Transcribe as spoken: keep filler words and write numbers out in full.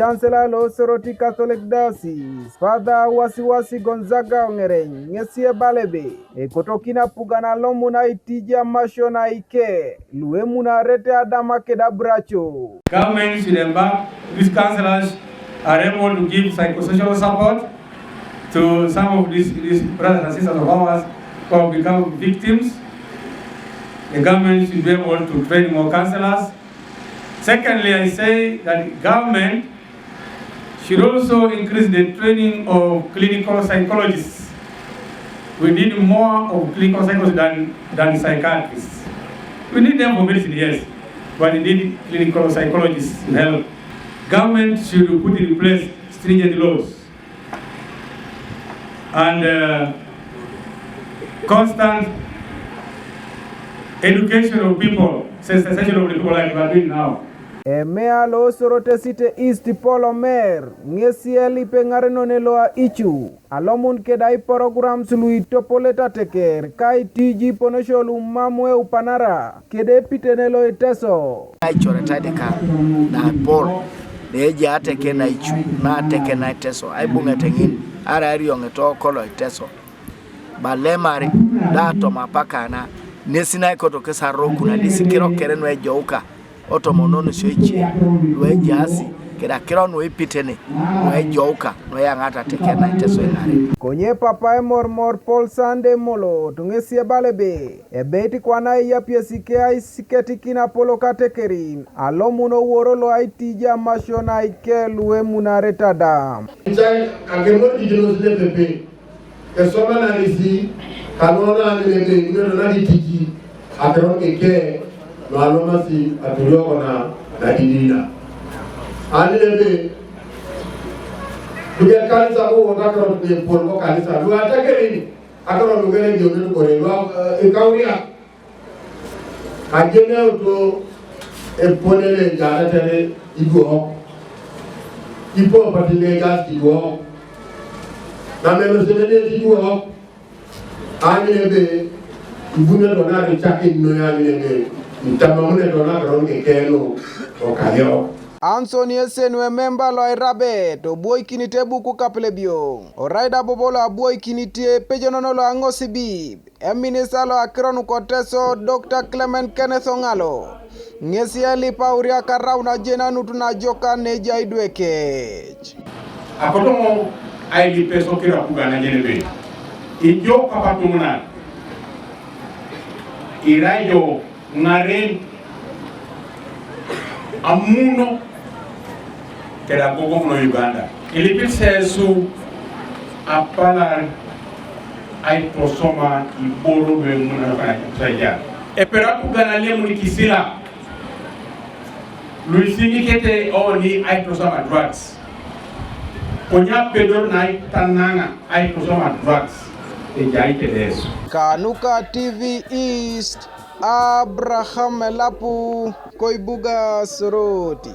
Kansela lo Soroti Catholic Diocese, Father Wasiwasi Gonzaga Ongereny, ŋesi ebala ebe, ekotokin apugan alomun aitiji amasiona ike, lu emunarete adam keda aburaco. Government should embark, these counselors are able to give psychosocial support to some of these, these brothers and sisters of ours who have become victims. The government should be able to train more counselors. Secondly, I say that government should also increase the training of clinical psychologists. We need more of clinical psychologists than, than psychiatrists. We need them for medicine, yes, but we need clinical psychologists to help. Government should put in place stringent laws and uh, constant education of people, sensitization of the people like we are doing now. Emea lo Soroti City East Paul Omer, ŋesi elipe ŋarenon lo aicu, alomun keda iprograms lu itopolete ateker, ka itiji iponesio lu mam eupanara, kede epitene lo Iteso. Aicoreta deka, na Paul, neja ateke na icu, na ateke na Iteso, aibuŋete ŋin, arai arioŋeto kolo Iteso. Balemari, da toma apakana, nesi naikoto kesarokuna, disi kiro kere nuejouka, otomononisio ice, luejaasi, keda kiro nuipitene, nuejouka, nueyaŋata ateke na Iteso eŋare. Konye papa emormor Paul Sande Molo, tuŋesi ebala ebe, ebeit kwana eyapiesi ke aisiketikin apolok atekerin, alomun oworo lo aitiji amasio naike lu emunarete adam. Itai akemorikikinos nepepe, esomanarisi, kanuonaanyun ebe ineto naditiji, akiro keke, nualomasi aturioko na nadidina. Anyun ebe, luke kanisa kowo kakirot nepol ko kanisa, luatekerin, akirot luke region kore, lua, eh, ikauriak. Ajeneuto epone lo ejaatatar iduok, ipo patin lo ejaas iduok, namelosenenete iduok, aanyun ebe ibunio tona aricakin noi aanyun ebe itamamunio tona akiro keke nu okayok. Anthony Esenu, ememba lo airabet, obwoikinit ebuku Kapelebioŋ, orai da bobo lo abwoikinit epejonon lo aŋosibib. Eminista lo akiro nuko Teso, Doctor Clement Kenneth Oŋalo, ŋesi elipa auriak araun ajenanut najokan neja idwekec. Akotomo ailipe sokira kuga najenebe, ijo kapatumunan, irai jo ŋaren amuno keda agogoŋ lo Uganda. Ilipit Yesu apalar aitosoma iboro luemunakanaisaja. Epera kuganalemun kisila luisiŋikete oni aitosoma drugs. Konye apedor naitanaŋa aitosoma drugs, ejai kede Yesu. Kanuka T V East, Abraham Elapu, koibuga Soroti.